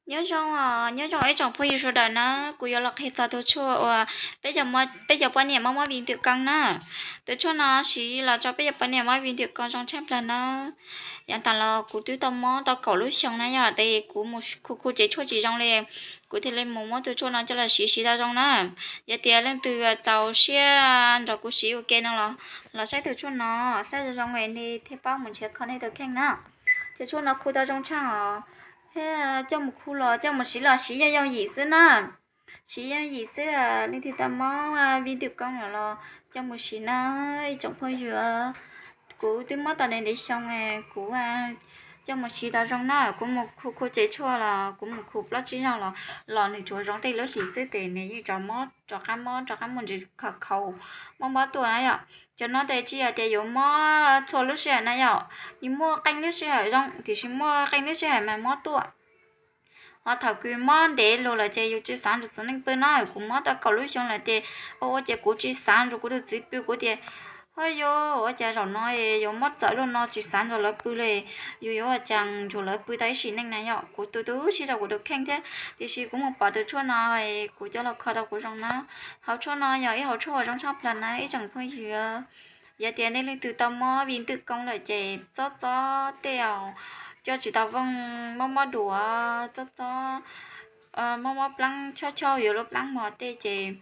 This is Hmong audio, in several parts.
Nyob zoo, nyob zoo ib tsoom phooj ywg sawv daws na, kuv yuav los qhia txog tus tshuaj uas peb cov poj niam mob mob viêm tiểu cầu na. Tus tshuaj no siv los rau peb cov poj niam mob viêm tiểu cầu zoo tshaj plaws na. Yav tas los kuv twb tau mob tau kaum lub xyoo na yom, ces kuv mus khu khu tsev tshuaj tsis zoo li, kuv thiaj li mus muab tus tshuaj no coj los siv siv tau zoo na. Yog tias leej twg txaus siab nrog kuv siv ua ke no los, los saib tus tshuaj no, saib zoo zoo nej thiaj paub mus nrhiav kho nej tus kheej na. Ces tshuaj no khu tau zoo tshaj os, thiab coj mus khu los coj mus siv los siv yooj yooj yim xwb na. Siv yooj yim xwb, leej twg tau mob viêm tiểu cầu no los coj mus siv na ib tsoom phooj ywg. Kuv twb mob tau ntev ntev xyoo, kuv coj mus siv tau zoo na, kuv mus khu khu tsev tshuaj los kuv mus khu plaub tsib zaug los, los nws tsuas zoo tej lub hlis xwb ces nws yeej rov mob rov qab mob rov qab muaj ntsis khaus khaus mob mob tuaj na yom. Cov no ces tsis yog tias yuav mob txhua lub sij hawm na yom, nws muaj qee lub sij hawm zoo tiam sis muaj qee lub sij hawm mas mob tuaj. Ho thaum kws mob ntev lug lawm ces yus tsis xav nrug txiv neej pw na, kuv mob tau kaum lub xyoo lawm ces ua ua ces kuv tsis xav nrug kuv tus txiv pw, kuv tias, ho yuav ua cas zaum no yuav mob txawv luaj no tsis xav nrug lawv pw li, yus yuav ua cas nrug lawv pw tau ib sim neej na yom. Kuv tu tu siab rau kuv tus kheej thiab, tiam sis kuv mus pom tus tshuaj no, kuv coj los kho rau kuv zoo na. Hauv tshuaj no yog ib hauv tshuaj uas zoo tshaj plaws na ib tsoom phooj ywg. Yog tias nej leej twg tau mob viêm tiểu cầu lawm ces txob txob tej, coj tsis tau vooj, mob mob duav, txob txob, mob mob plaab, chob chob yuav lub plaab mog tej ces,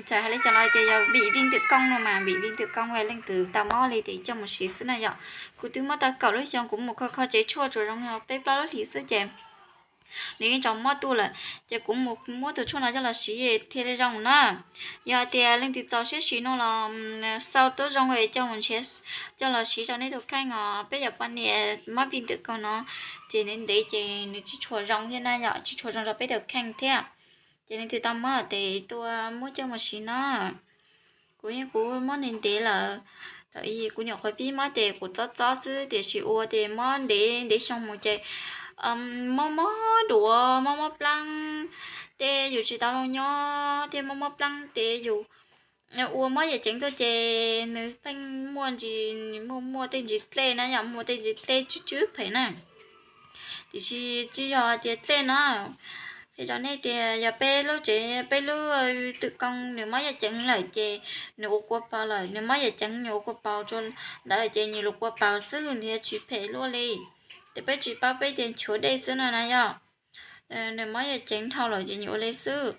txawm hais li cas los tias yog bị viêm tiểu cầu no mas bị viêm tiểu cầu leej twg tau mob li ces coj mus siv xwb na yom. Kuv twb mob tau kaum lub xyoo, kuv mus kho kho tsev tshuaj tsuas zoo peb plaub lub hlis xwb ces nws yeej tso mob tuaj lawm, ces kuv mus muab tus tshuaj no coj los siv thiaj li zoo na. Yog tias leej twg txaus siab siv no los xaus tuab zoo es coj mus nrhiav coj los siv rau nej tus kheej os. Peb cov poj niam mob viêm tiểu cầu no ces ntev ntev ces nws tsis tshua zoo thiab na yom, tsis tshua zoo rau peb tus kheej thiab. Ces leej twg tau mob lawm ces tuaj muab coj mus siv na. Kuv yeej kuv mob ntev ntev lawm, thaum kuv nyuam qhuav pib mob ces kuv txob txob xwb tiam sis ua ces mob ntev ntev xyoo mus ces mob mob duav, mob mob plaab, tej yus tsis tau zoo nyob thiab mob mob plaab ces yus ua mob yam ceev tuaj ces nws pheej muaj ntsis, muaj muaj tej ntsis dlej na yom, muaj tej ntsis dlej tsw tsw phem na. Tiam sis tsis yog tias dlej no, qhia rau nej tias yog peb lub tsev, peb lub tiểu cầu nws mob yam ceev lawm ces nws ua kua paug lawm, nws mob yam ceev nws ua kua paug rau ntawd ces nws lub kua paug xwb, nws tsis phem luaj li. Ces peb tsis paub, peb ces nchuav dej xwb no na yom. Nws mob yam ceev dhau lawm ces nws ua li xwb.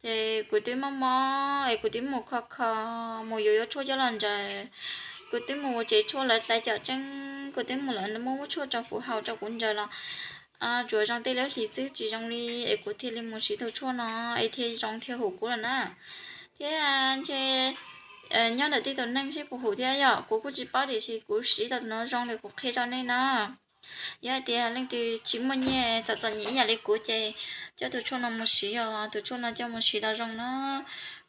Ces kuv twb mob mob es kuv twb mus kho kho, mus yuav yuav tshuaj coj los ntsaws. Kuv twb mus ua tsev tshuaj lawv hlais cam tseeb, kuv twb mus lawv muab muab tshuaj rau kuv haus rau kuv ntsaws los tsuas zoo tej lub hlis xwb tsis zoo li, es kuv thiaj li mus siv tus tshuaj no es thiaj zoo thiaj hum kuv lawm na. Thiab ntshe nyob ntawm tej tus neeg seb puas hum thiab yom, kuv kuj tsis paub tiam sis kuv siv tau tus no zoo li kuv qhia rau nej na. Yog hais tias leej twg tsis muaj nyiaj txom txom nyem ib yam li kuv ces coj tus tshuaj no mus siv os, tus tshuaj no coj mus siv tau zoo na.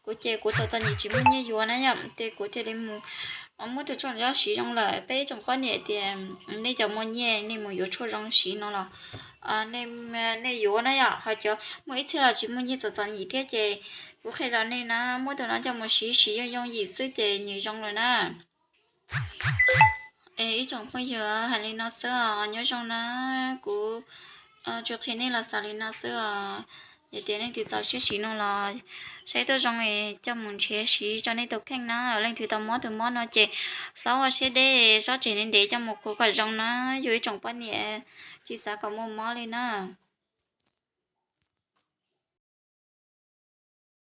Kuv ces kuv txom txom nyem tsis muaj nyiaj yuav na yom, ces kuv thiaj li mus muab tus tshuaj no coj siv zoo lawm. Peb tsoom poj niam tias nej cov muaj nyiaj nej mus yuav tshuaj zoo siv no los nej yuav na yom, ho cov muaj ib txhia los tsis muaj nyiaj txom txom nyem thiab ces kuv qhia rau nej na, muab tus no coj mus siv siv yooj yooj yim xwb ces nws zoo lawm na. Es ib tsoom phooj ywg, hais li no xwb os, nyob zoo na, kuv tsuas qhia nej los xaus li no xwb os. Yog tias leej twg txaus siab siv no los saib tuaj zoo es coj mus nrhiav siv rau nej tus kheej na. Leej twg tau mob tus mob no ces xob ua siab deb, xob tseg ntev ntev coj mus khuv kom zoo na, yog ib tsoom poj niam tsis xav kom muaj mob li na.